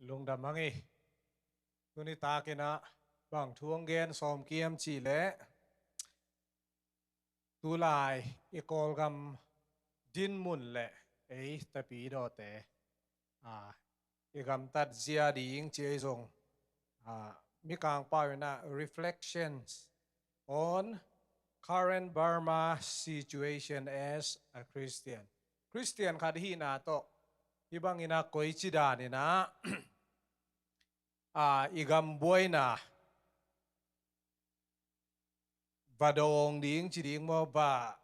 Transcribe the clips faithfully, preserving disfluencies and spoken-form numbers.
Lungdam hang hi. Tuni takin ah bang thu hong gen sawm kiam cih leh, tulai i Kawlgam dinmun le ei tapidawte, a, i gamtat zia ding ci ei zong, a, Mikang pau in ah reflections on current Burma situation as a Christian. Christian khat hihna tawh hih bangin ah koici danin ah, a, i gam buaina va dawng ding ci ding maw, va,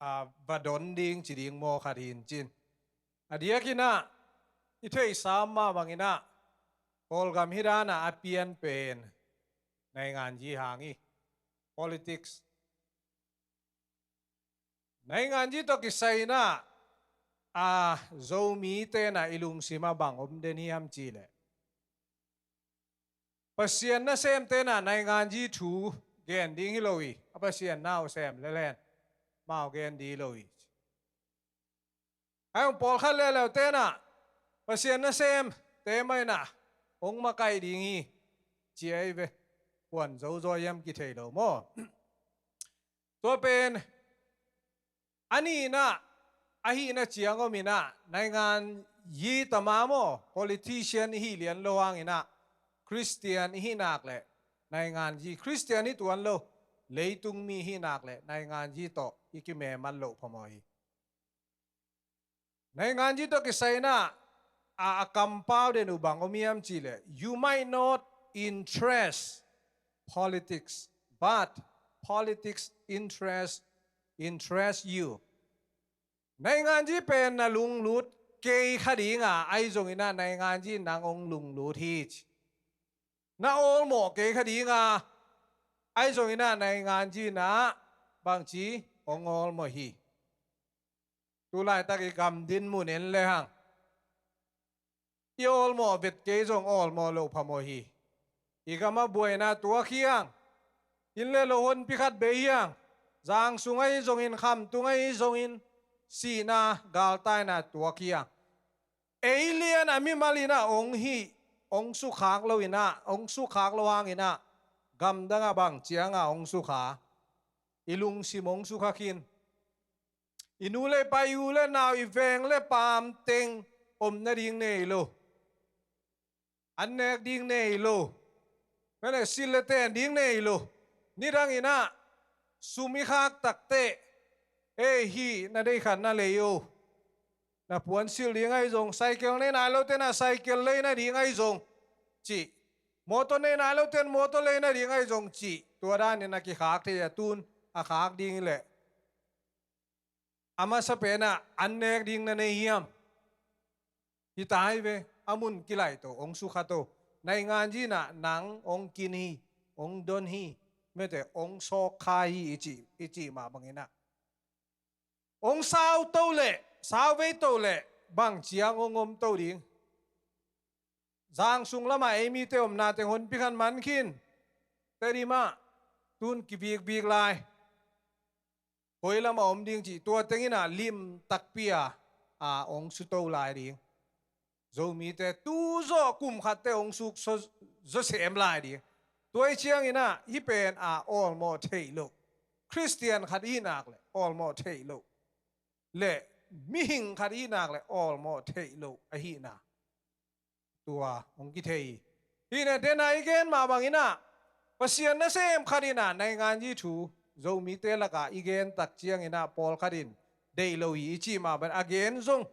a, va don ding ci ding maw, khat hi in cin. A diakin ah i theihsa mah bangin ah Kawlgam hih dan ah a pian pen nainganzi hang hi. Politics. Nainganzi tawh kisai in ah, a, Zomite in ah i lungsim ah bang om den hiam cih leh, Pasian nasemte in ah nainganzi thu gen ding hi lo hi. A Pasian nau sem lelen mau gen ding hi lo hi. Ahi zong pawlkhat leleute in ah Pasian nasemte mah in ah hong makaih ding hi ci ahi ve. Kuan zo zaw hiam kithei lo maw? Tua pen a nihna, a hihna ciang om in ah, nainganzi tama maw, politician i hih lian lo hangin ah, Christian i hih nak leh nainganzi, Christian hi tuan lo, leitung mi i hih nak leh nainganzi tawh i kimemat loh phamawh hi. Nainganzi tawh kisai in ah, a, a kampau den uh bang om hiam cih leh, you might not interest politics, but politics interest, interest you. Nainganzi pen na lunglut kei kha ding a, ahi zongin ah nainganzi nang hong lunglut hi ci. Na awlmawh kei kha ding a, ahi zongin ah nainganzi in ah bangci hong awlmawh hi. Tulaitak i gam dinmun en lehang, i awlmawh vet kei zong awlmawh loh phamawh hi. I gam ah buaina tuak hi hang. Inn le lo honpi khat bei hi hang. Zang sung ahi zongin, khamtung ahi zongin, sihna, galtaina tuak hi hang. Ei lian a mimal in ah hong hih, hong sukhak lo in ah, hong sukhak lo hangin ah, gamdang ah bang ciang a hong sukha? I lungsim hong sukha khin. I nu le pa, i u le nau, i veng le paam teng om nading nei lo. An nek ding nei lo. Mene sil le ten ding nei lo. Nidang in ah sum i khak takteh, ei, hih na deih khat na lei o. Na puan silh ding ahi zong, cycle nei nai lote in ah cycle lei nading ahi zong cih. Motor nei nai lote in motor lei nading ahi zong cih. Tua danin a kikhak thei a, tun a khak ding hi leh, a masa pen ah an nek ding na nei hiam? Hi ta hi ve, a mun kilaih to, hong sukha to. Nainganzi in ah nang hong kin hi, hong don hi, mete hong sawk kha hi i cih, i cih mah bangin ah, hong sau to leh, sau vei to leh, bang ciang hong om to ding? Zang sung lamah ei mite omna teng honpi khat man khin. Tedim ah tun kivikvik lai. Koi lamah om ding cih, tua teng in ah lim takpi a, a, hong suto lai ding. Zomite tu zawh kum khatte hong suk zo, zo sem lai ding. Tua hi ciangin ah hih pen a awlmawh theih loh. Christian khat i hih nak leh awlmawh theih loh. Le mihing khat i hih nak leh awlmawh theih loh ahihna. Tua hong kithei hi. Hih na den a i gen mah bangin ah, Pasian nasem khat in ah nainganzi thu Zomite lakah i gen tak ciangin ah pawlkhat in deih lo hi i cih mah bangin a gen zong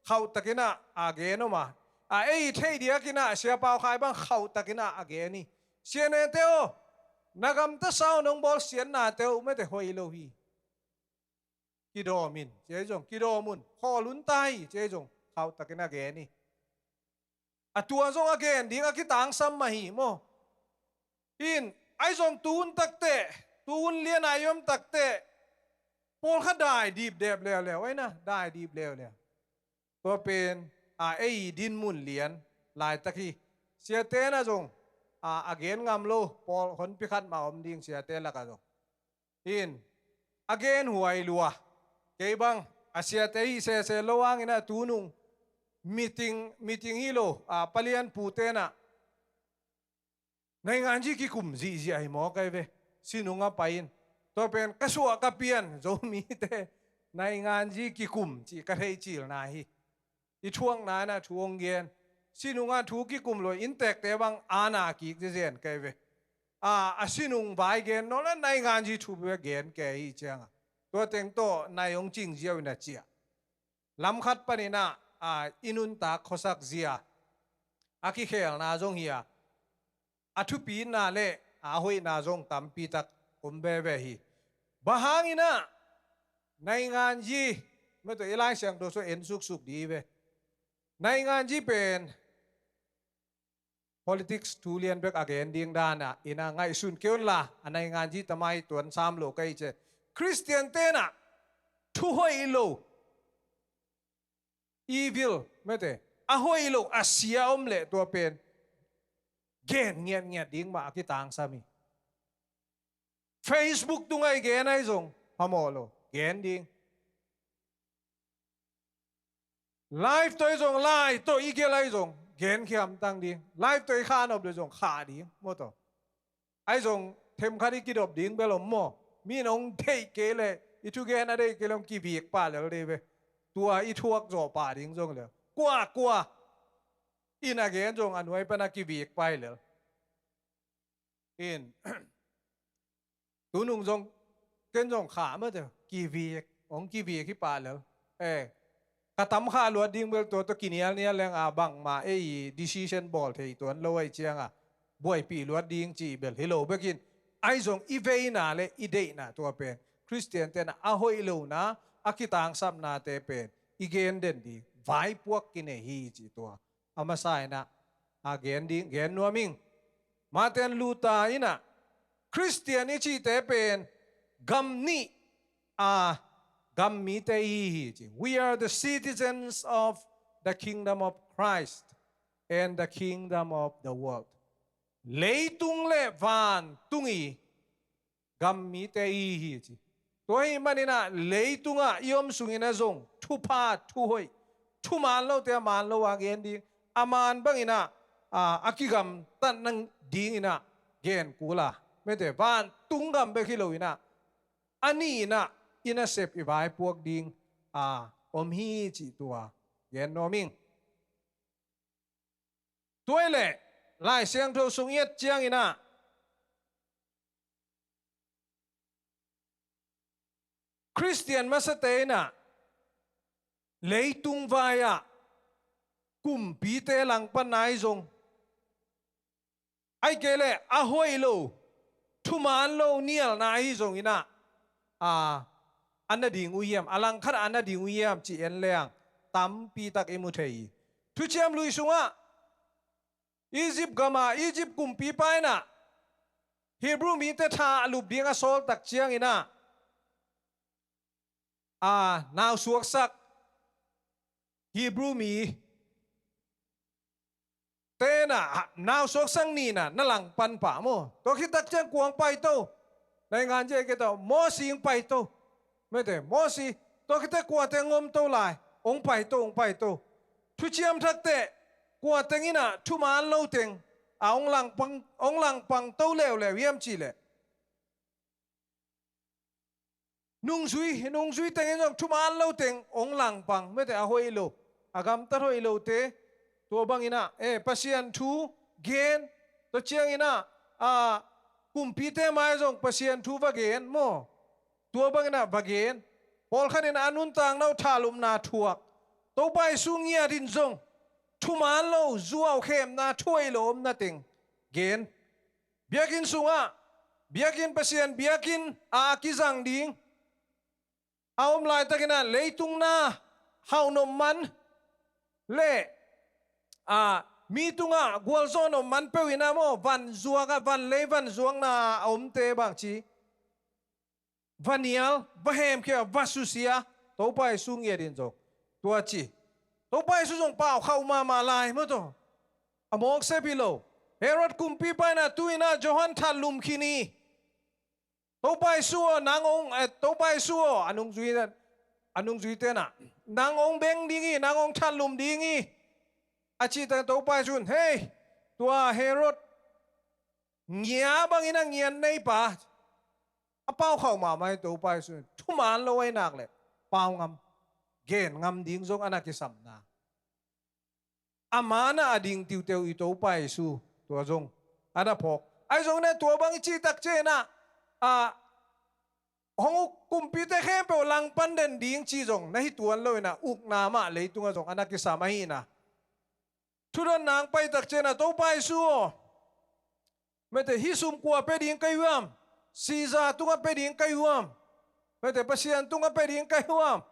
khauhtakin ah a gen om a. A, ei theih diakin ah Sia Pau Khai bang khauhtakin ah a gen hi. Sia Nete aw, na gamta sau nong bawl siatnate uh mete hoih lo hi. Kidawm in, ci ei zong, kidawm un, khawl un ta hi, ci ei zong, khauhtakin a gen hi. A tua zong a gen ding a kitangsam mah hi maw? In, ahi zong tu hun takteh, tu hun lian a i om takteh, pawlkhat dai dipdep leuleu, ahi na, dai dip leuleu. Tua pen, a, ei dinmun lian laitak hi. Siate na zong, a, a gen ngam lo, pawl honpi khat mah om ding siate lakah zong. In, a gen huai lua. Kei bang, a siate hih sese lo hangin ah tunung Meeting, meeting hi lo, a, palian pu tenah nainganzi kikum zihziah hi maw kai ve. Sinungah pai in. Tua pen ka suah ka pian Zomite nainganzi kikum cih ka theih cilna hi. I thuakna inah thu hong gen. Sinungah thu kikum lo, inntekte bang ana kik zizen kai ve. A, a sinung vai gen nawn le nainganzi thu bek gen kei hi ciangah, tua teng tawh nai hong cing ziau inah ciah. Lamkhat paninah, a, i nuntak khuasak zia a kikhelna zong hi a, a thupina le a hoihna zong tampitak om veve hi. Bang hanginah nainganzi, mete i Lai Siangtho sung en suksuk di ve. Nainganzi pen politics thu lian bek a gen ding danah inah ngaihsun kei unla, a nainganzi tamai tuan sam lo ka hi ce. Khristian tenah thu hoih lo, evil, mete, a hoih lo, a sia om leh tua pen gen ngiatngiat ding mah a kitangsam hi. Facebook tungah i gen ahi zong phamawh lo, gen ding. Live tawh i zong, live tawh i gelh ahi zong, gen khiamtang ding. Live tawh i khanop le zong kha ding, maw tawh. Ahi zong themkhat i kidop ding bel om maw. Mi in hong theih kei le, i thugen a deih kei le hong kivik pah lel dei ve. Tua i thuak zawh pah ding zong le, kua kua in a gen zong a nuai pan a kivik pah hi lel. In tunung zong ken zong kha mate, kivik, hong kivik hi pah lel. Eh, ka tam kha luat ding bel tua tawh kinialnial leng a bangmah ei decision bawl thei tuan lo ahi ciangah buaipih luat ding cih bel hi lo bekin, ahi zong i veina le i deihna tua pen Khristian tenah a hoih lona, a kitangsapnate pen i gen den ding, vaipuak kinei hi cih tua a masa inah a gen ding, gen nuam ing. Martin Luther inah Khristian i cihte pen gam nih a gam mite i hi hi ci. We are the citizens of the kingdom of Christ and the kingdom of the world. Leitung le vantung i gam mite i hi hi ci. Tua hi maninah leitungah i om sungin a zong thupha, thuhoih, thuman lote a man lo a gen ding, a man banginah a, a kigamtatna dinginah gen kul a, mete, vantung gam bek hi loinah a nihinah i nasep i vaipuak ding a om hi cih tua gen nuam ing. Tua hi leh Lai Siangtho sung i et cianginah Khristian masate inah leitung vai-ah kumpite langpanna ahi zong, ahih kei leh a hoih lo, thuman lo nialna ahi zonginah, a, a na ding uh hiam, a langkhat a na ding uh hiam cih en leng tampitak i mu thei hi. Thuciam Lui sungah Egypt gama Egypt kumpipa inah Hebrew mite tha a lup ding a sawl tak cianginah, a, nausuaksak Hebrew mi tenah nausuaksak nihna na langpan pah maw. Tua khit tak ciang kua hong paito? Naingan zia kei tawh Mosi hong paito. Mete, Mosi, tua khit tak kuate hong om to lai? Hong paito, hong paito. Thuciam Thak teh kuateng inah thuman lo teng a hong langpang, hong langpang to leuleu hiam cih leh nungzui, nungzui tengin zong thuman lo teng hong langpang, mete, a hoih lo, a gamtat hoih lote. Tua banginah, eh, Pasian thu gen, tua cianginah, a, kumpite mai zong Pasian thu va gen maw. Tua banginah va gen. Pawlkhat in a nuntakna uh thalupna thuak. Topa Jesu ngiat in zong thuman lo, zuau, khemna, thuhoih lo omna teng gen. Biakinn sungah, biakinn, Pasian biakinn a kizang ding a om laitakinah leitung na hauhnop man le, a, mi tungah gualzawhnop man peuh inah maw, vanzuak ah, vanlei vanzuakna a omte bangci va nial, va hemkhia, va susia. Topa Jesu ngiat in zong tua ci. Topa Jesu zong pau khauh mahmah lai maw tawh. A mawk sep hi lo. Herod kumpipa inah tu inah Johan that lum khin hi. Topa Jesu aw, nang hong, eh, Topa Jesu aw, a nungzui, a nungzui tenah, nang hong beng ding hi, nang hong that lum ding hi. A cih tak Topa Jesuh in, hei, tua Herod ngia bangin a ngiat neipa, a pau khauh mahmah hi. Topa Jesuh in thuman lo ahih nak leh pau ngam, gen ngam ding zong a na kisamna. A man ah a ding tiuteu i Topa Jesuh tua zong a na phawk. Ahi zongin ah tua bang i cih tak ciangin ah, a, hong uk kumpite khempeuh langpan den ding cih zong na hi tuan lo in ah, ukna mah leitungah zong a na kisam ahihna. Thudotna hong pai tak ciangin ah, Topa Jesuh aw, mete, hih sum kua pia ding ka hi hiam? Caesar tungah pia ding ka hi hiam? Mete, Pasian tungah pia ding ka hi hiam?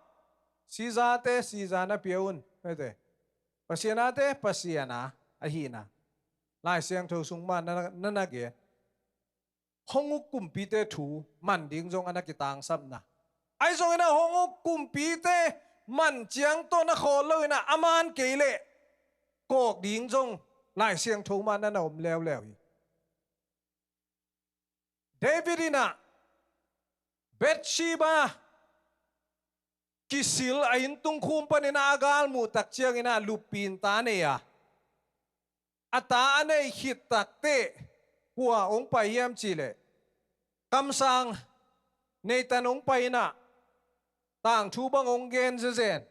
Caesar te Caesar na pia un, mete. Pasian ate Pasian a ahihna Lai Siangtho sung mah na, na, na gen. Hong uk kumpite thu man ding zong a na kitangsapna. Ahi zongin ah hong uk kumpite man ciang tawh na khawl lo in ah, a man kei leh kawk ding zong Lai Siangtho mah na na om leuleu hi. David in ah Bathsheba kisil a inntung khum panin ah a gal muh tak ciangin ah luppin ta nei a, a ta a nei khit tak teh kua hong pai hiam cih leh, kamsang Nathan hong pai in ah tangthu bang hong gen zezen.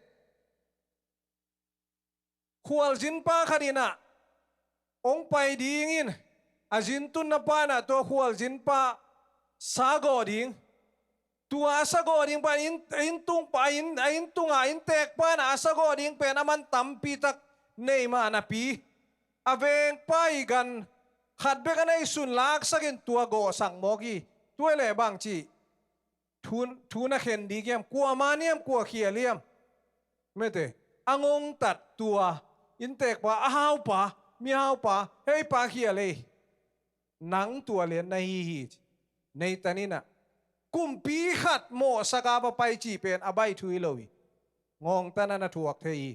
Khualzinpa khat in ah hong pai dingin, a zintunna pa in ah tua khualzinpa sagawh ding, tua a sagawh ding pa in, inntung pa in, a inntungah innteekpa in ah a sagawh ding pen a man tampi tak nei mah napi, a vengpa i gan khat bek a neihsun laksakin tua gawhsak mawk hi. Tua leh bang ci, thu, thu na khen ding hiam, kua man hiam, kua khial hiam? Mete, a ngongtat tua innteekpa, a haupa, mihaupa, hei pa khial ei, nang tua lian na hi hi ci. Nathan in ah kumpi khat mawhsak a va pai cih pen a baih thu hi lo hi. Ngawngtan a na thuak thei hi.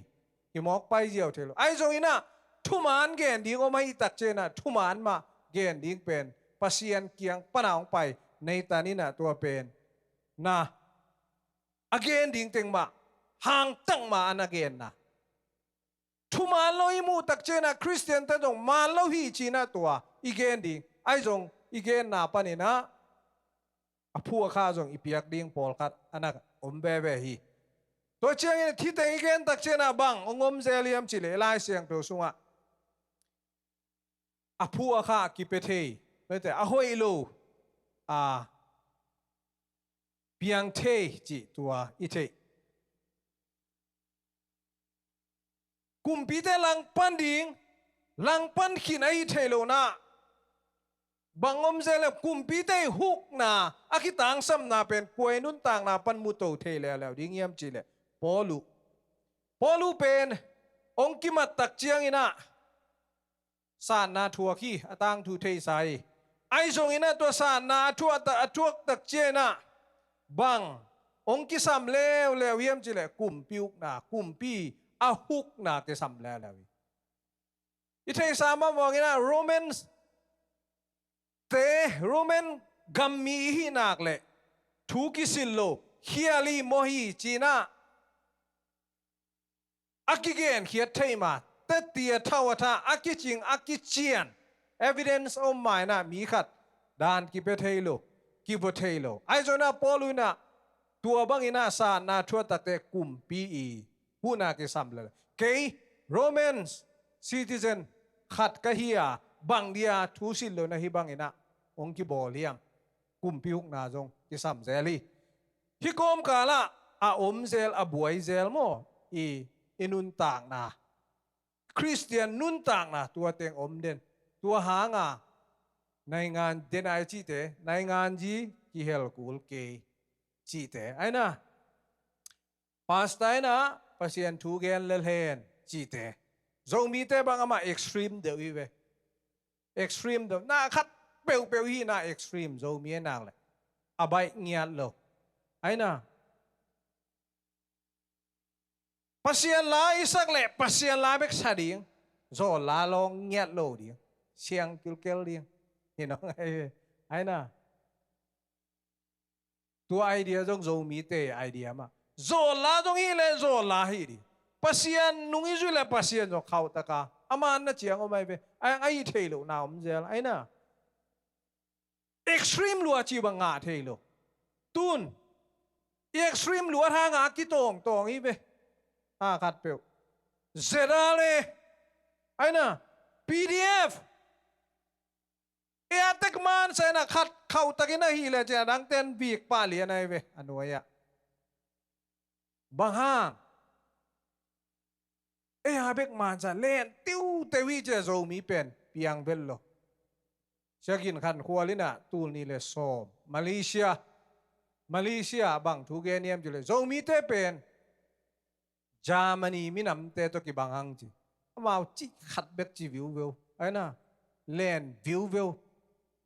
Kimawk pai ziau thei lo. Ahi zongin ah thuman gen ding om ahih tak ciangin ah thuman mah gen ding pen Pasian kiang pan a hong pai Nathan in ah tua pen na, a gen ding teng mah hangtak mah a na genna. Thuman lo i muh tak ciangin ah Khristian te zong man lo hi ci-in ah tua i gen ding. Ahi zong i genna panin ah a phu a kha zong i piak ding pawlkhat a na om veve hi. Tua ciangin thiteng i gen tak ciangin ah bang hong om zel hiam cih leh Lai Siangtho sungah a phu a kha kipia thei, mete, a hoih lo a piang thei cih tua i theih. Kumpite langpan ding, langpan khin ahi thei lo-in ah bang om zel hiam? Kumpite i hukna a kitangsapna pen kua i nuntakna pan muto thei leuleu ding hiam cih leh Paul uh. Paul uh pen hong kimat tak ciangin ah satna thuak hi, a tangthu theisa hi. Ahi zongin ah tua satna a thuak tak, a thuak tak ciangin ah bang hong kisam leuleu hiam cih leh kumpi ukna, kumpi a hukna kisam leuleu hi. I theihsa mahmah in ah Romans te, Roman gam mi i hih nak leh thu kisil lo, khial hi, mawh hi ci-in ah a kigenkhiat thei ma, teti a thau a tha, a kicing, a kician, evidence om ma-in ah mi khat dan kipia thei lo, kivua thei lo. Ahi zongin ah Paul in ah tua bangin ah satna thuak tak teh kumpi i hukna kisam leuleu. Kei Romans citizen khat ka hi a, bang dia thu silh lo na hih bangin ah hong kibawl hiam? Kumpi hukna zong kisam zel hi. Hih kawmkal ah a om zel, a buai zel maw i, i nuntakna, Khristian nuntakna tua teng om den. Tua hang a naingan den ai cihte, naingan zi kihel kul kei cihte, aina, pastor in ah Pasian thu gen lel hen cihte, Zomite bang amah extreme deuh hi ve. Extreme deuh, na khat peuhpeuh hi na, extreme Zomi a nak leh a baih ngiat lo. Aina, Pasian la i sak leh Pasian la bek sa ding, zawl la lawng ngiat lo ding, siang kilkel ding. Hi nong ai ve. Aina, tua idea zong Zomite idea mah. Zawl la zong hi leh zawl la hi ding. Pasian nung i zui le Pasian zong khauh taka a manna ciang om ai ve. Ai, ai thei lo na om zel ai na. Extreme lua ci bang ngah thei lo. Tun i extreme lua hanga kitawngtawng i ve. A khat peuh ZRA le ai na, PDF. I a tek man sa ina khat khauh takin ahi le cin a dangten vik pah lian ai ve a nuai ah. Bang hang? Ei a bek mansa len tiuteu hi cia Zomi pen piang vel lo. Siakin khan khual ina tul ni le sawm Malaysia, Malaysia bang thu gen hiam cile Zomite pen Germany minamte tawh kibang hang ci. Amau cih khat bek ci viuveu ai na. Len viuveu.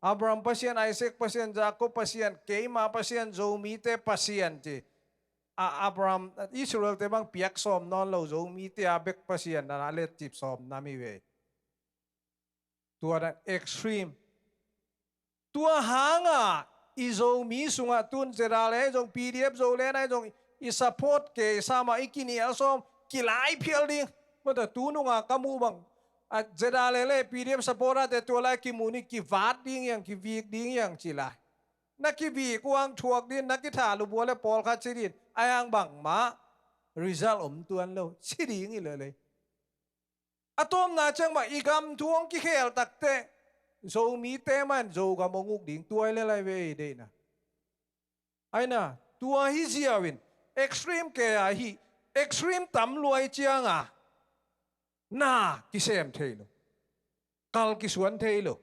Abraham Pasian, Isaac Pasian, Jacob Pasian, keima Pasian, Zomite Pasian ci. A Abraham, Israelte bang piak sawm nawn lo Zomite a bek Pasian na a let cip sawm nam hi ve. Tua dan extreme. Tua hanga i Zomi sungah tun ZRA le zong PDF Zoland ai zong i support kei sama i kinial sawm kilai phial ding. Mata tu nunga ka muh bang a ZRA le le PDF supporter te tua lai kimu ni kivat ding hiang kivik ding hiang ci lai. Na kivik uang thuak din na kitha lubua le pawlkhat ci din ai ang bangmah result om tuan lo ci ding hi lelei. A tawpna ciang mah i gam thu hong kikhel takteh Zomite man Zogam hong uk ding tuai le lai ve ei deihna. Aina tua hi ziau in extreme kei a hi extreme tam luai cianga na kisem thei lo. Kal kisuan thei lo.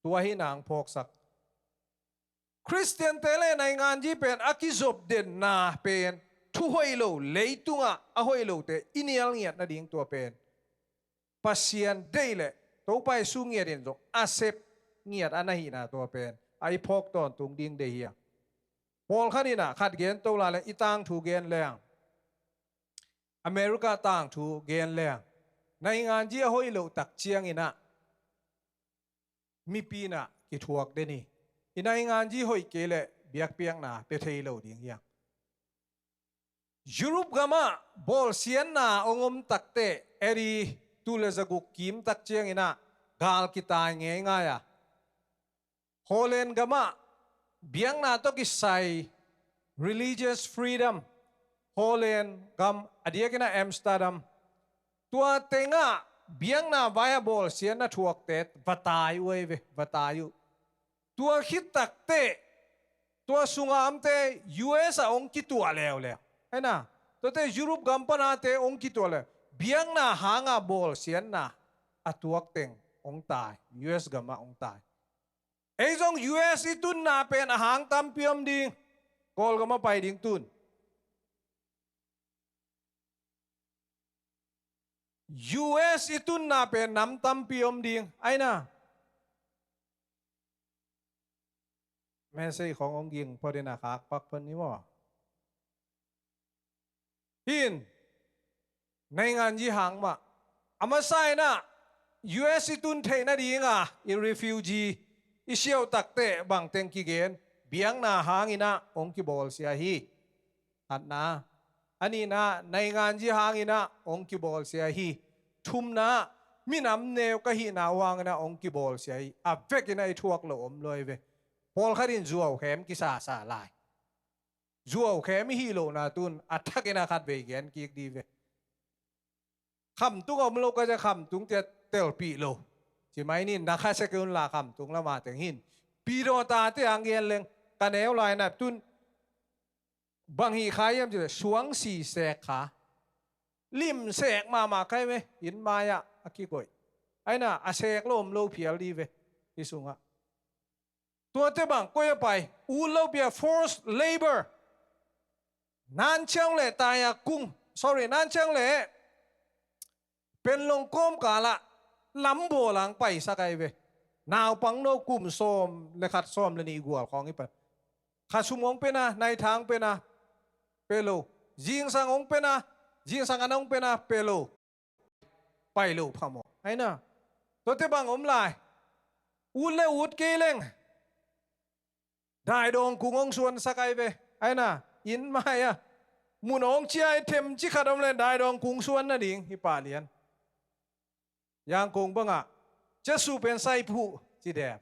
Tua hi nang phawksak. Khristiante le nainganzi pen a kizop denna pen thu hoih lo leitungah a hoih lote i nial ngiat nading tua pen Pasian deih le Topa Jesu ngiat in zong a sep ngiat a na hihna tua pen a i phawk tawntung ding deih hiang. Pawlkhat inah khat gen to la le i tangthu gen leng America tangthu gen leng nainganzi a hoih loh tak cianginah mipi inah kithuak den hi. I nainganzi hoih kei le biakpiakna pia thei lo ding hiang. Europe gamah bawlsiatna hong om takteh edi tul le zaguk kim tak cianginah gal kitai ngeingai a. Holland gamah biakna tawh kisai religious freedom. Holland gam a diakinah Amsterdam tua tengah biakna vai a bawlsiatna thuakte va tai uh ei ve, va tai uh. Tua khit takteh tua sunga omte U S ah hong kituah leuleu. Aina tuate Europe gam panate hong kituah leu. Biakna hanga bawlsiatna a tuak teng hong tai, U S gamah hong tai. Ei zong U S i tunna pen a hang tampi om ding. Kawlgam a pai ding tun. U S i tunna pen nam tampi om ding. Aina message khong hong ging phot in a khak pak phot ni maw? Hin nainganzi hang mah a masa inah U S i tun theih nadinga i refugee i siauh takteh bangteng kigen biakna hanginah hong kibawlsia hi. Khatna. A nihna nainganzi hanginah hong kibawlsia hi. Thumna minam neu ka hihna uh hanginah hong kibawlsia hi. A vekinah i thuak lo om lo hi ve. Pawlkhat in zuaukhem kisasa lai. Zuaukhem i hih lohna tun a thakinah khat vei gen kik di ve. Khamtung a om lo ka zia khamtung tia telpih lo. Ci mai nin na kha sia kei unla khamtung lama teng hin. Pidawta tia ang gen leng ka neu lainap tun bang hih kha hiam ci le suang si sek kha. Lim sek mahmah kai ve in mai-ah a kikoih. Aina a sek lo om lo phial di ve. Hi sungah. Tuate bang koi a pai ut lo pia forced labor. Nan ciang le taya kung sorry nan ciang le penlong kawmkalah lambaw lang paisak ai ve. Naupang no kum sawm le khat sawm le nih gual khawng i pan. Khasum hong pena naithang pena pelo. Zingsang hong pena zingsang an hong pena pelo. Pai lo phamawh aina. Tuate bang om lai. Ut le ut kei leng daidawng kung hong suansak ai ve. Aina inn mai-a Mun awng ciah i them ci khat om le daidawng kung suan nading hi pah lian. Yangkong bangah ciasu pen saiphuh ci dep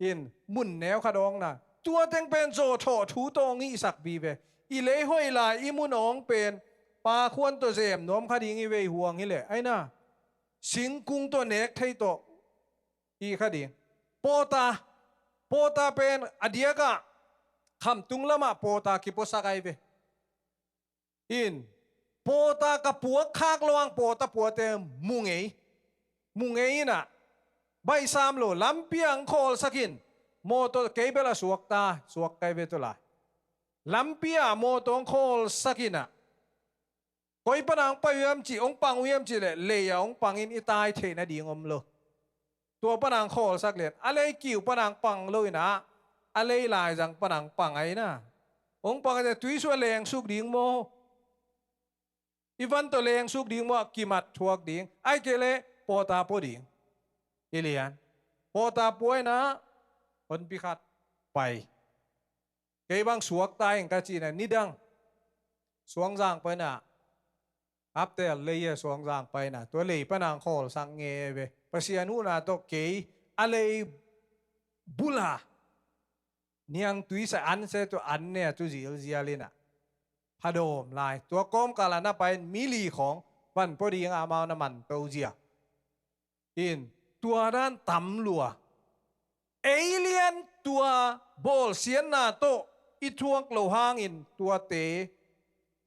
in mun neu khat awngna. Tua teng pen zawh thawh thu tawh ngihsak vive. I lei hoih lai i mun awng pen pa khuan tawh zem nuam kha ding i vei huang hi leh aina singkung tawh nek thei tawh i kha ding. Pawta, pawta pen a diakah khamtung lamah pawta kipuasak ai ve. In pawta ka puak khak lo ang pawta puate mu ngei, mu ngei inah baihsam lo lampi ang khawlsak in mawtaw kei bel a suakta suak kai ve tawh lai. Lampi ah mawtaw ang khawlsak inah koi pana ang pai uh hiam cih, hong pang uh hiam cih leh lei ah hong pangin i tai theih nading om lo. Tua pana ang khawlsak lian a lei kiu pana ang pang lo inah a lei laizang pana ang pang ai na. Hong pang a tuisua lengsuk ding maw? I van tawh lengsuk ding maw? Kimat thuak ding ai kei leh pawta pua ding. I lian pawta pua inah honpi khat pai. Kei bang suakta ing ka cihna nidang Suangzang paina, Aptel lei a Suangzang paina tua lei pana ang khawlsak nge ve. Pasian huhna tawh kei a lei bula niang tuisa anse tu anne a tu zilzial inah hadawm lai. Tua kawmkala na pain mili khawng van pua ding amau na manto zia. In tua dan tam lua. Ei lian tua bawlsiatna tawh i tuak lo hangin tuate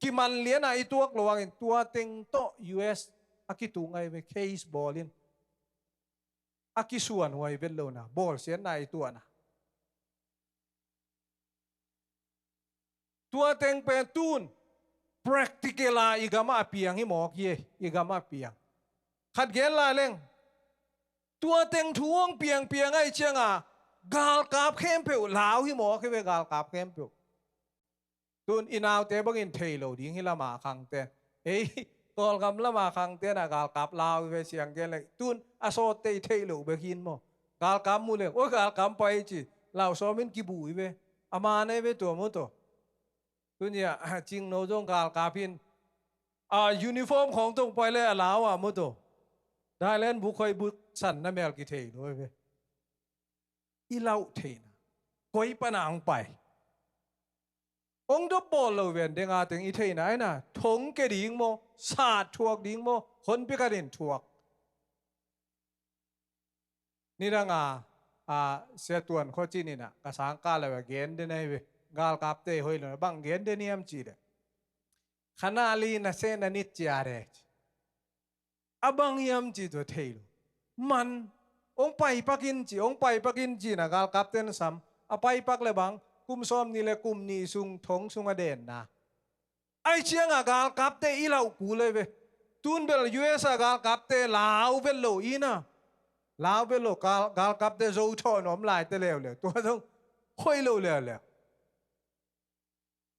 kiman liana i tuak lo hangin tua teng tawh U S a kitung ai ve case bawlin a kisuan huai vet lona bawlsiatna i tuahna. Tua teng pen tun practical a i gama a piang hi mawk hi. I gama a piang khat gen lai leng tua teng thu hong piangpiang ai cianga galkap khempeuh lau hi mawk hi ve. Galkap khempeuh tun i naute bangin thei lo ding hi lama khangte. Ei Kawlgam lama khangte na galkap lau hi ve siang gen leng tun a sawtte i theih lo bek hin maw? Galkap mu leng oi galkap pai ci lau sawmin kibu hi ve. A man ai ve tua mu tawh. Tunia cingno zong galkap hin a uniform khawng tong pai le a lau a mu tawh. Thailand buk khoi buk san na mel kithei lo ai ve. I lauh theihna koi pana ang pai. Ong dop bawl lo ven denga teng i theihna aina thong ke ding maw? Sat thuak ding maw? Honpi khatin thuak. Nidanga a siatuan khuacin inah ka sangkah lo a gen den ahi ve. Galkapte hoih lo bang gen den hiam cih leh khanali na sehna nit cia de ci. A bang hiam cih tua thei lo. Man ong paipakin cih ong paipakin cih na galkapten sam a paipak le bang kum sawm ni le kum ni sung thong sung a denna. Ai cianga galkapte i lauh kul ai ve. Tun bel U S a galkapte lau vet lo ina. Lau vet lo galkapte zo thawh nuam laite leuleu tua zong hoih lo leuleu.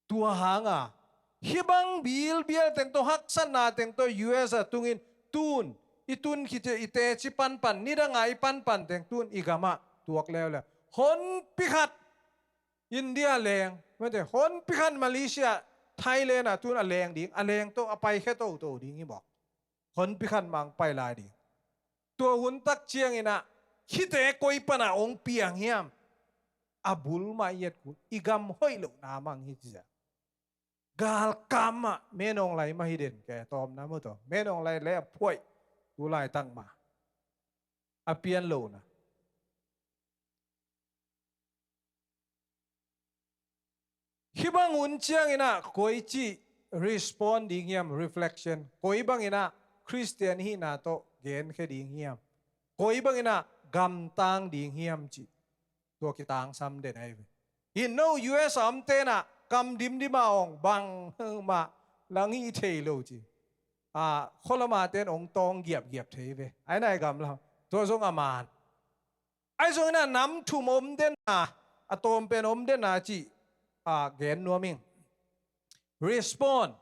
Tua hanga hih bang bilbial teng tawh haksatna teng tawh U S a tungin tun i tun khite i teci panpan nidanga i panpan teng tun i gamah tuak leuleu. Honpi khat India leng mate honpi khat Malaysia Thailand a tun a leng ding a leng tawh a paikhia toto ding hi mawk. Honpi khat mang pai lai ding. Tua hun tak cianginah khite koi pana ong piang hiam? A bul mah i et kul i gam hoih lohna mang hi cia. Galkam mah menawng lai mah hi den ke tawmna mu tawh menawng lai le a phuaih tu laitak mah a pian lohna. Hih bang hun cianginah koi cih respond ding hiam reflection koi banginah Khristian hihna tawh genkhia ding hiam? Koi banginah gamtang ding hiam cih tua kitangsam den ahi ve. Hih no U S a om tenah kam dimdima ong bang mah lang hih thei lo ci. A kholama ten ong tawng giapgiap thei ve. Ai nai gamlam tua zong a man. Ai zong ina nam thum om denna a tawm pen om denna cih a gen nuam ing. Respond.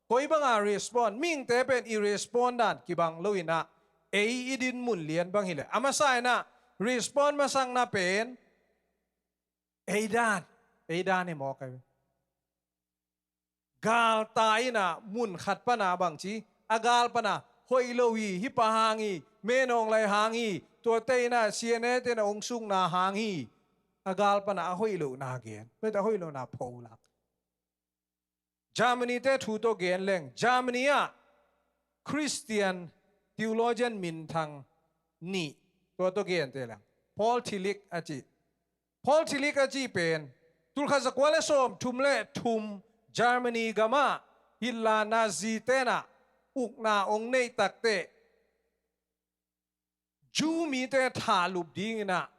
Koi banga respond mingte pen i respond dan kibang lo ina ei i din mun lian bang hileh a masa ina respond masakna pen ei dan ei dan hi mawk ai. galta in ah mun khat pan ah bangci, a gal pan ah hoih lo hi, hih pa hang hi, menawng lai hang hi, tuate in ah C N A te in ah hong sukna hang hi, a gal pan ah a hoih lohna gen, beta hoih lohna pholak. Germany te thu tawh gen leng, Germany ah Christian theologian minthang nih, tua tawh gen te leng, Paul Tillich a ci. Paul Tillich a ci pen, tulkhat zakua le sawm thum le thum Germany gam ah Hitler Nazi te in ah ukna hong neih takteh, Jew mite thahlup ding in ah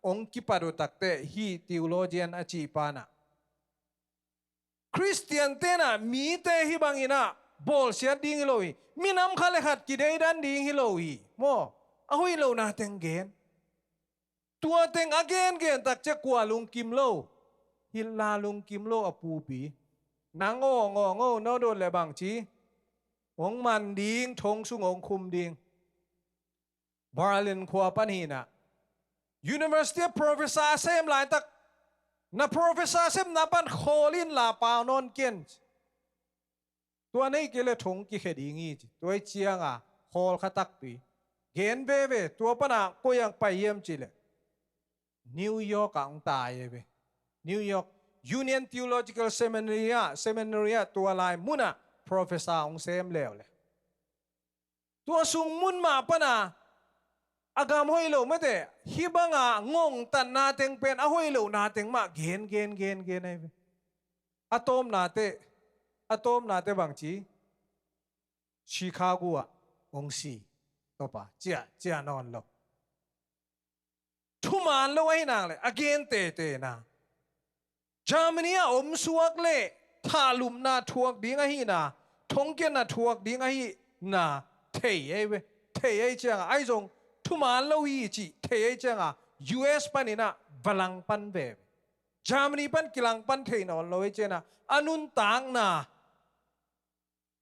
hong kipat uh takteh, hih theologian a cih pa in ah, Christian te in ah mite hih bang in ah bawlsiat ding hi lo hi. Minam khat le khat kideidan ding hi lo hi. Maw, a hoih lohna teng gen. Tua teng a gengen tak ciang kua lungkim lo? Hitler lungkim lo, a pupi. Nang aw, aw, aw, no dot le bangci, hong man ding, thong sung hong khum ding. Berlin khua pan hi in ah, university ah professor a sem laitak, na professor a sepna pan khawl in la pau nawn ken. Tua nei kei le thong kikhia ding hi ci. Tua hi ciang a khawl kha takpi. Gen veve, tua pan ah koi ah pai hiam cih leh, New York ah hong tai hi ve. New York Union Theological Seminary ah, seminary ah, tua lai mun ah professor hong sem leuleu. Tua sung mun mah pan ah, a gam hoih lo mate, hih bang a ngongtatna teng pen a hoih lohna teng mah gen, gen, gen, gen ahi ve. A tawpna teh, a tawpna teh bangci, Chicago ah hong si. Tua pa ciah, ciah nawn lo. Thuman lo ahi nak leh, a gen teitei na, Germany ah om suak leh thahlupna thuak ding ahihna, thongkiatna thuak ding ahihna thei ahi ve. Thei ahi ciang a, ahi zong thuman lo hi cih thei ahi ciang a, U S panin ah va langpan ve. Germany pan kilangpan thei nawn lo ahi ciang a, a nuntakna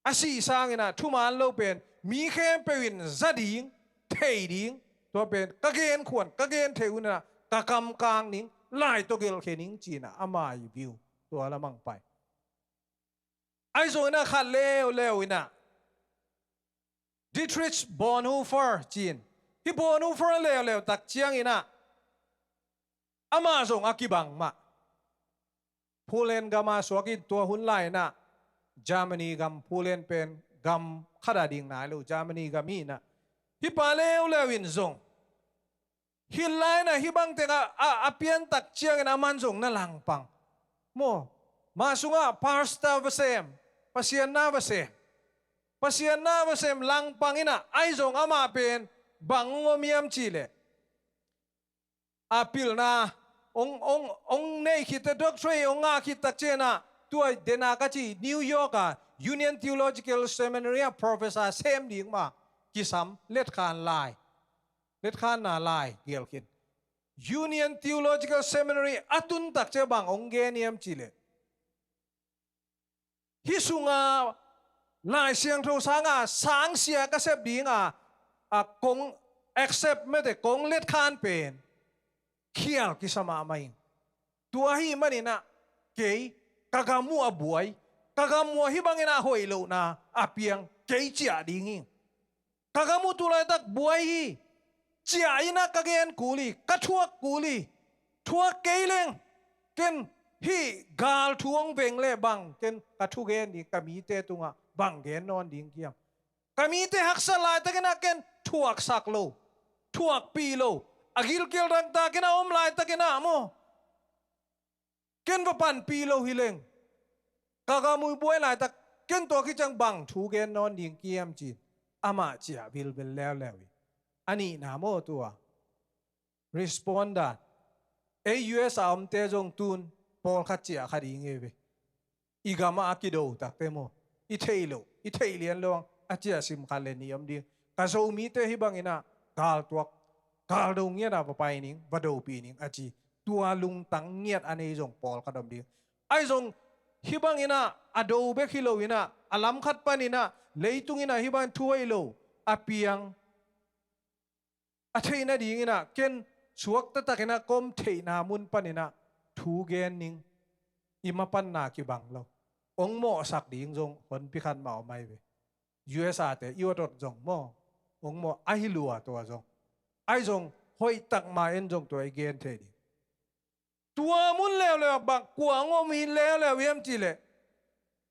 a sih sangin ah thuman lo pen mi khempeuh in za ding, thei ding, tua pen ka gen khuan, ka gen theih hun ah ka kamkang ning, lai tawh gelhkhia ning ci-in ah ama i view tua lamah pai. Ahi zongin ah khat leuleu in ah Dietrich Bonhoeffer ci-in, hih Bonhoeffer leuleu tak ciangin ah amah zong a kibang mah. Poland gam a suak in, tua hun lai-in ah Germany gam, Poland pen gam khat a ding nai lo, Germany gam hi-in ah, hih pa leuleu in zong Hitler in ah hih bang teng a, a, a piantak ciangin aman zong na langpang. Maw, mah sungah pastor va sem, Pasian na va sem. Pasian na va sem langpang in ah, ahi zong amah pen bang hong om hiam cih leh, a pilna hong, hong, hong nei khit teh, doctorate hong ngah khit tak ciang ah, tua Denmark a ci, New York a Union Theological Seminary ah professor sem ding mah kisam, letkhan lai, letkhanna lai gelh khin. Union Theological Seminary a tun tak ciang bang hong gen hiam cih leh, hih sungah Lai Siangtho sang a sangsia ka sep ding a, a kong accept mate, kong letkhan pen khial kisa mahmah ing. Tua ahih manin ah kei ka gam uh a buai, ka gam uh ah hih bangin ah hoih lohna a piang, kei ciah ding hi. Ka gam uh tu laitak buai hi. Ciah in ah ka gen kul hi, ka thuak kul hi. Thuak kei leng, ken hih gal thu hong veng leh bang, ken ka thugen ding, ka mite tungah bang gen nawn ding ka hiam? Ka mite haksat laitakin ah ken thuaksak lo, thuakpih lo. A gilkial dangtakin a om laitakin ah maw, ken va panpih lo hi leng, ka gam uh buai laitak, ken tua khit ciang bang thu gen nawn ding ka hiam ci-in amah ciah vilvel leuleu hi. A nihna maw tua, responder, ei U S a omte zong tu-in pawlkhat ciah kha ding hi ve. I gam ah a kido takte maw, i theih loh, i theih lian lo-in a ciah sim khat le nih om ding. Ka Zomite hih bangin ah galtuak, galdo ngiat ah va pai ning, va dopih ning a ci. Tua lungtang ngiat a nei zong pawlkhat om ding. Ahi zong hih bangin ah a do bek hi loin ah, a lam khat panin ah leitung in ah hih bangin thu hoih lo a piang, a theih nadingin ah ken suakta takin ah ka om theihna mun panin ah thu gen ning, i mapanna kibang lo. hong mawhsak ding zong honpi khat mah om ahi ve. U S A te i awt awt zong maw, hong mawh ahi lua tua zong. Ahi zong hoihtak ma en zong tua i gen thei ding. Tua mun leuleu bang kua hong om hi leuleu hiam cih leh,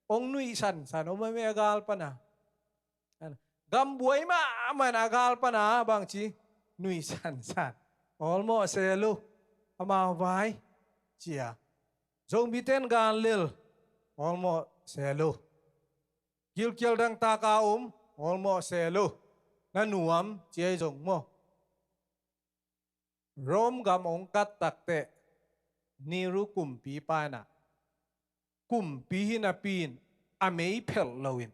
hong nuih sansan om ahi ve a gal pana. Gambuai mahmah in a gal pana bangci nuih sansan. Awlmawh sel uh, amau vai cia. Zomite in gan lel, awlmawh sel uh. Gilkial dangtak a om, awlmawh sel uh. Na nuam cia i zong maw. Rome gam hong kat takteh Nero kumpipa in ah, kumpi hi napi in a mei phelh loin,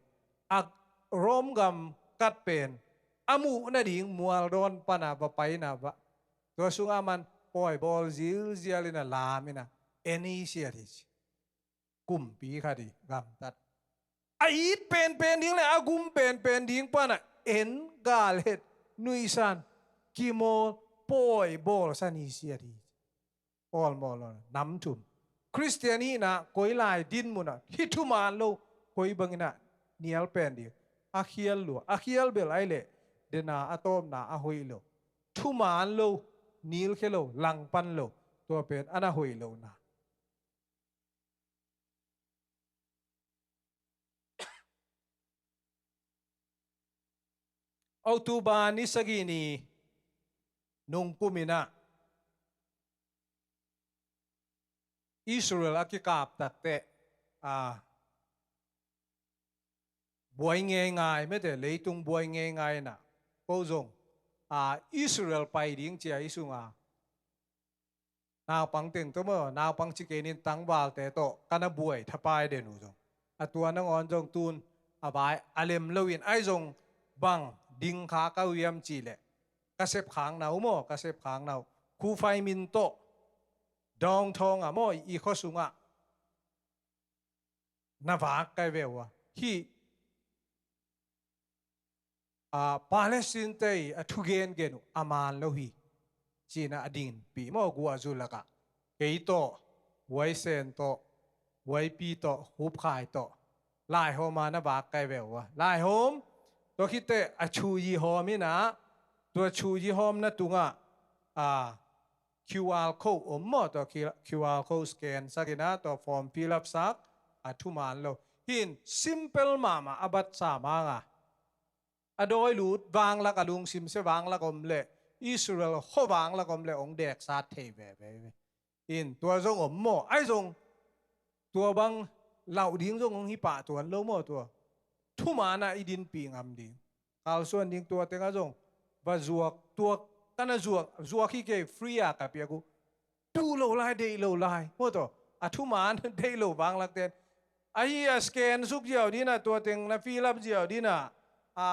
a Rome gam kat pen a muh nading mualdawn pana va pai in ah, tua sungah aman pawi bawl zilzial in ah, lam in ah, en i siat hi ci. Kumpi khat hi, gamtat. A it penpen ding le a gum penpen ding pana en, gal het, nuihsan, kimawl, pawi bawlsan hi siat hi. Awlmawh lo, nam thum. Khristian hihna koi lai din munah hih thuman lo, koi bangin ah nial pen ding. A khial lua, a khial bel ahih leh dena a tawpna a hoih lo. Thuman lo, nilkhia lo, langpan lo, tua pen a na hoih lohna. October ni sagih ni nungkum in ah Israel a kikap takteh, a, buai ngeingai mete, leitung buai ngeingai in ah, ko zong, a, Israel pai ding cia i sungah naupang teng tawh maw, naupang ci kei ning, tangvalte tawh ka na buai thapai den uh zong, a tua nangawn zong tun a vai a lem loin, ahi zong bang ding kha ka uh hiam cih leh, ka sepkhakna uh maw, ka sepkhakna uh, Khuphai Min tawh downtown ah maw, i khua sungah na vak kai ve uh a, hih, a, Palestine te i a thugengen uh a man lo hi, ci-in ah a dinpih maw, guahzu lakah kei tawh, Huai Sen tawh, Huai Pi tawh, Hup Khai tawh, laihawm a na vak kai ve uh a, laihawm, tua khit teh a chuyi hawm in ah, tua chuyi hawmna tungah, a, Q R code om maw, tua Q-, QR code scan sak in ah, tua form fill up sak, a thuman lo. Hih in simple mahmah a batsa manga, a dawi lut vanglak, a lungsim sia vanglak om leh, Israel khuavang lak om leh hong deksat thei veve. Hih in tua zong om maw, ahi zong tua bang lauh ding zong hong hi pah tuan lo maw, tua thuman ah i dinpih ngam ding. Kalsuan ding, tua tengah zong va zuak, tua ka na zuak, zuak hi kei, free a ka piak uh. Duh lo lai, deih lo lai maw, tua a thuman deih lo vanglakte in, ahi a scan suk ziau ding in ah, tua teng na fill up ziau ding in ah, a,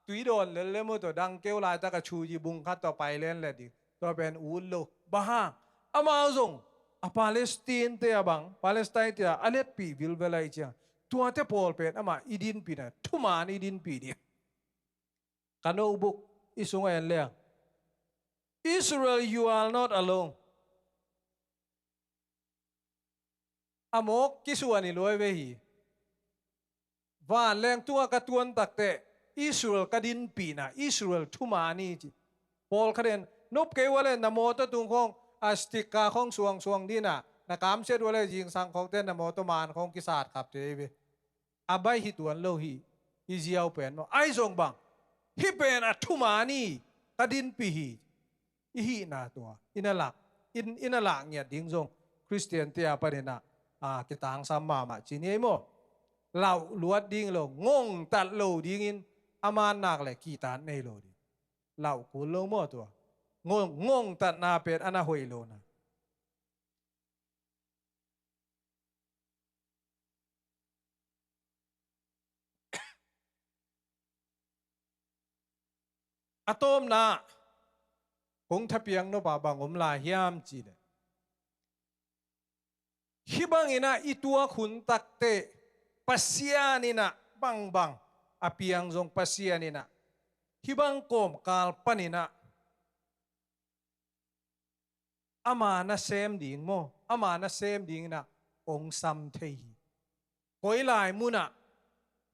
tui dawn lel le maw, tua dang keu laitak a chuyi bung khat tawh pai lenlet ding. Tua pen ut lo. Bang hang, amau zong a Palestine te a bang, Palestine te a a letpih vilvel ahih ciang, tuate pawl pen amah i dinpihna, thuman i dinpih ding. Ka notebook i sungah en leng, Israel, you are not alone. A mawk kisuan hi luai ve hi. Vanleng tungah ka tuan takteh Israel ka dinpihna, Israel thuman hi ci. Pawlkhat in nop kei uh a leh na mawtaw tung khawng a sticker khawng suangsuang ding in ah, na kamsiat uh a leh zingsang khawngte na mawtaw man khawng kisat khap thei ve. A baih hi tuan lo hi, i ziau pen maw. Ahi zong bang, hih pen a thuman hi, ka dinpih hi. I hihna tua i na lak, i, i na lak ngiat ding zong Khristian te a panin ah, a, kitangsam mahmah ci ni ei maw. Lauh luat ding lo, ngongtat lo dingin a man nak leh kitat nei lo ding. Lauh kul lo maw tua. Ngong, ngongtatna pen a na hoih lo na. A tawpna kong thapiak nop ah bang om lai hiam cih leh, hih bangin ah i tuak hun takteh Pasian in ah bangbang a piang zong, Pasian in ah hih bang kawmkal panin ah ama nasem ding maw, ama nasem dingin ah hong sam thei hi. koi lai munah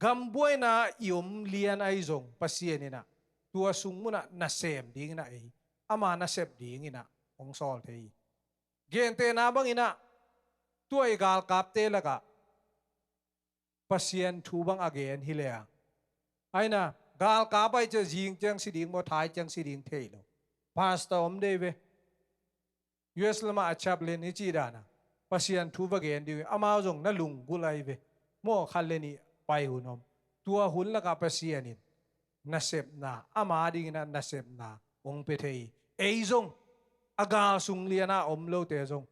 gambuaina i om lian ahi zong Pasian in ah tua sung munah nasem dingin ah ei, ama nasep dingin ah hong sawl thei hi. Gentehna bangin ah tua i galkapte lakah Pasian thu bang a gen hi leh a, aina galkap ahi ciang zing ciang si ding maw, thai ciang si ding thei lo. Pastor om dei ve. U S lamah a chaplain i cih dan a Pasian thu va gen ding uh hi. Amau zong na lunggulh ahi ve. Maw, khat le nih pai hun om. Tua hun lakah Pasian in nasepna, ama dingin ah nasepna hong pia thei hi. Ei zong a gal sung lian a om lote zong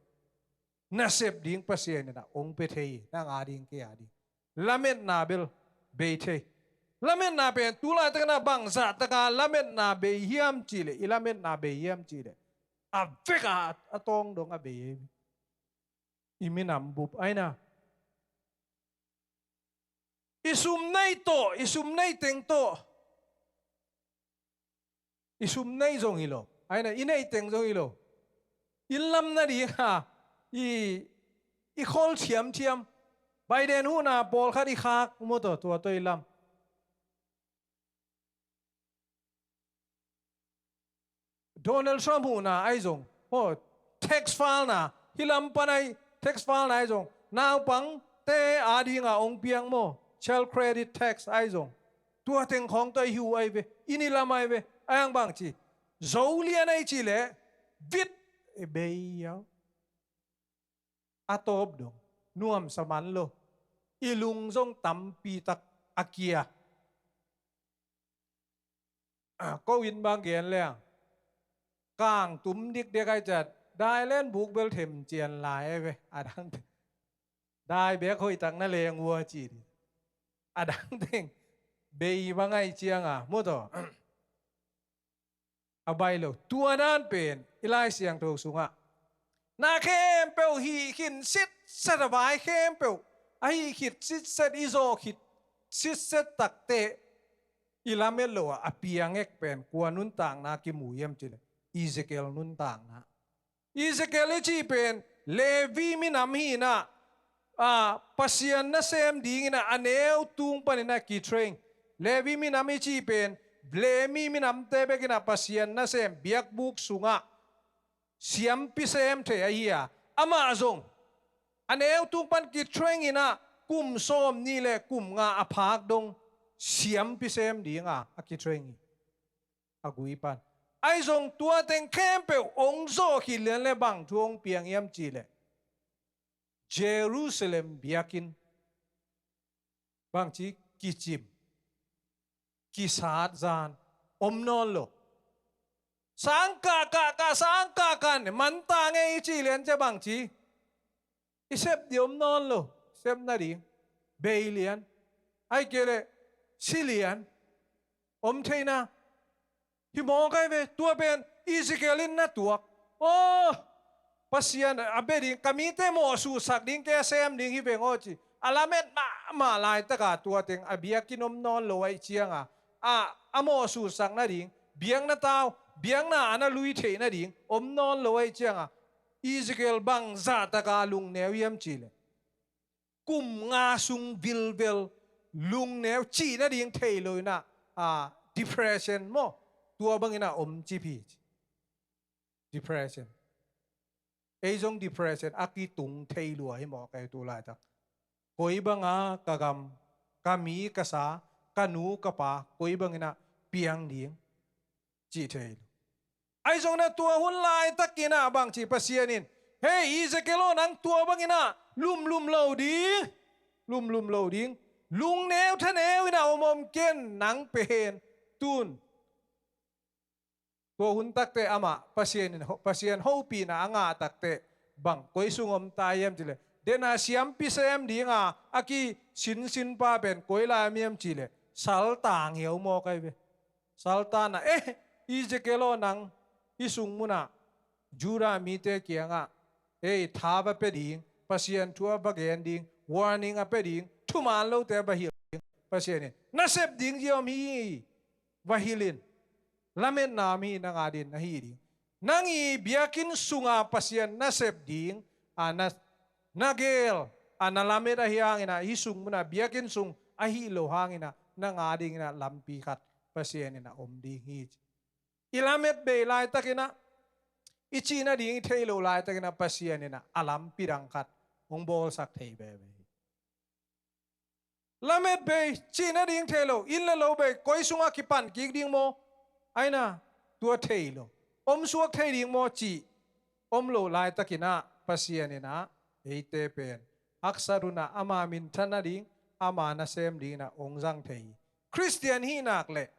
nasep ding Pasian in ah hong pia thei hi, nang a ding, kei a ding. Lametna bel bei thei. Lametna pen tu laitakin ah bangzah taka lametna bei hiam cih leh, i lametna bei hiam cih leh, a vek a, a tawng dong a bei hi. I minam bup aina, i sum nei tawh, i sum nei teng tawh, i sum nei zong hi lo, aina i nei teng zong hi lo, i lam nading a, i, i khol thiamthiam. Biden huhna pawlkhat i khak maw, tua, tua tawh i lam. Donald Trump huhna ahi zong, maw, tax file na, hih lam pan ahi, tax file na ahi zong, naupangte a dinga hong piang maw, child credit tax ahi zong, tua teng khawng tawh i hi uh ahi ve, i ni lam ahi ve. Ahi hang bang ci, Zo lian ahi cih leh vit i bei hiau. A tawp dong nuamsa man lo. I lung zong tampi tak a kia. Ah, ko in bang gen leng, kang tum dikdek ahi ciat, dai len buk bel them cian lai ahi ve. A dang teng, dai bek hoih tak na leng ua ci ding. A dang teng bei bang ahi cianga, maw, tua a baih lo. Tua dan pen i Lai Siangtho sungah na khempeuh hih khin sitset, a vai khempeuh a hih khit sitset, i zawh khit sitset takteh i lamet lo a, a piang ek pen kua nuntakna kimu hiam cih leh, Ezekiel nuntakna. Ezekiel i cih pen Levi minam hi-in ah, a, Pasian nasem dingin ah a neu tung panin ah kitrain. Levi minam i cih pen Levi minamte bekin ah Pasian nasem biakbuk sungah siampi sem thei ahi a, amah zong a neu tung pan kitrain in ah kum sawmnih le kum nga a phak dong siampi sem dinga a kitrain hi. A gui pan. Ahi zong tua teng khempeuh hong zawh khit lian leh bang thu hong piang hiam cih leh, Jerusalem biakinn bangci kicim, kisat zan om nawn lo. Sang kah kah kah, sang kah kah ne, man ta ngei i cih lian ciang bangci, i sep ding om nawn lo. Sep nading bei lian, ahih kei leh si lian om theihna hi mawk ahi ve. Tua pen Ezekiel in na tuak. Aw, Pasian a bia ding, ka mite mawhsutsak ding, kei a sem ding hi veng aw ci. A lamet mahmah laitaka tua teng a biakinn om nawn lo ahih cianga, a, a mawhsutsak nading, biakna tau, biakna a na lui theih nading om nawn lo ahih cianga, Ezekiel bangzah taka lungneu hiam cih leh, kum nga sung vilvel lungneu, cih nading thei lo in ah, a, depression maw, tua bangin ah om cip hi ci. Depression. Ei zong depression a kitung thei lua hi mawk ei tu laitak. Koi banga ka gam, ka mi ka sa, ka nu ka pa koi bangin ah piang ding cih thei lo. Ahi zongin ah tua hun laitakin ah bangci Pasian in, "Hei, Ezekiel aw, nang tua bangin ah lumlum lo ding, lumlum lo ding. Lungneu thaneu in ah om om ken, nang pen tun." Tua hun takteh amah Pasian in ho-, Pasian hopihna a ngah takteh bang koi sung om ta hiam cih leh, dena siampi sem dinga a kisinsin pa pen koi lai om hiam cih leh, saltang hiau mawk ahi ve. Saltanna, eh, Ezekiel aw, nang hih sung munah Judah mite kiangah, ei, tha va pia ding, Pasian thu a va gen ding, warning a pia ding, thuman lote a va hilh ding, Pasian in nasep ding zia om hi, va hilh in. Lametna om hi, nang a ding na hi ding. Nang i biakinn sunga Pasian nasep ding a na, na gel, A na lamet ahi hanginah hih sung munah biakinn sung ahi lo hanginah na ngah dinginah lampi khat Pasian inah om ding hi. I lamet bei laitakinah, i cih nading i thei lo laitakinah Pasian inah a lampi dang khat hong bawlsak thei veve hi. Lamet bei, cih nading thei lo, inn le lo bei, koi sungah kipan kik ding maw? Aina, tua thei lo. Om suak thei ding maw cih om lo laitakinah Pasian inah eite pen haksat unah ama minthan nading, ama nasem dinginah hong zang thei hi. Khristian hih nak leh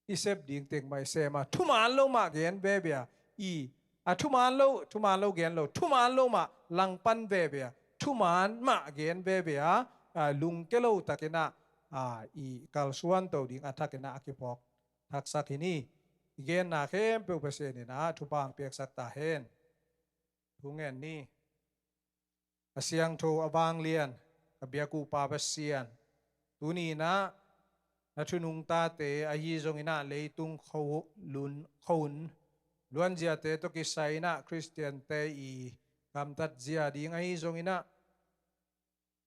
i sep ding teng mah i sem a, thuman lo mah gen veve a, i a thuman lo, thuman lo gen lo, thuman lo mah langpan veve a, thuman mah gen veve a, a, lungke lo takinah, a, i kalsuan to ding a thakinah a kiphawk thaksak hi ni. I genna khempeuh Pasian inah thupha hong piaksak ta hen. Thu ngen ni. A siangtho a vanglian, ka biak uh Pa Pasian, tuni inah na thunung tate ahi zonginah leitung kho lun, kho un luanziate tawh kisai inah Khristiante i gamtat zia ding ahi zonginah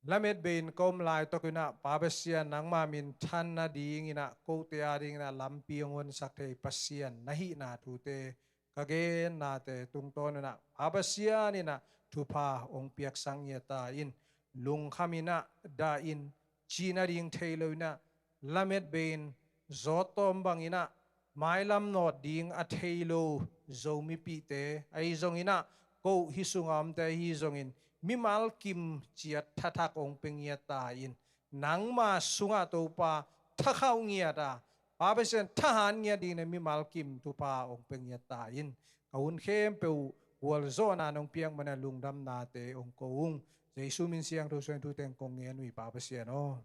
lamet bei in ka om laitakinah Pa Pasian nangma minthan nadinginah kote a dinginah lampi hong honsak thei Pasian na hihna thute ka gennate tungtawn unah Pa Pasian inah thupha hong piaksak ngiat ta in, lungkham inah dah in, cih nading thei lo inah lamet bei in zawt tawm banginah mailam nawt ding a thei lo Zomipihte ahi zonginah, ko hih sungah omte ahi zongin mimal kim ciat thathak hong pia ngiat ta in, nangma sungah Topa thakhauh ngiat a, Pa Pasian thahan ngiat dingin mimal kim thupha hong pia ngiat ta in, ka hun khempeuh gualzawhna nong piak manin lungdamnate hong ko ung. Jesu min siangtho suangin thu teng kong ngen uh hi Pa Pasian aw.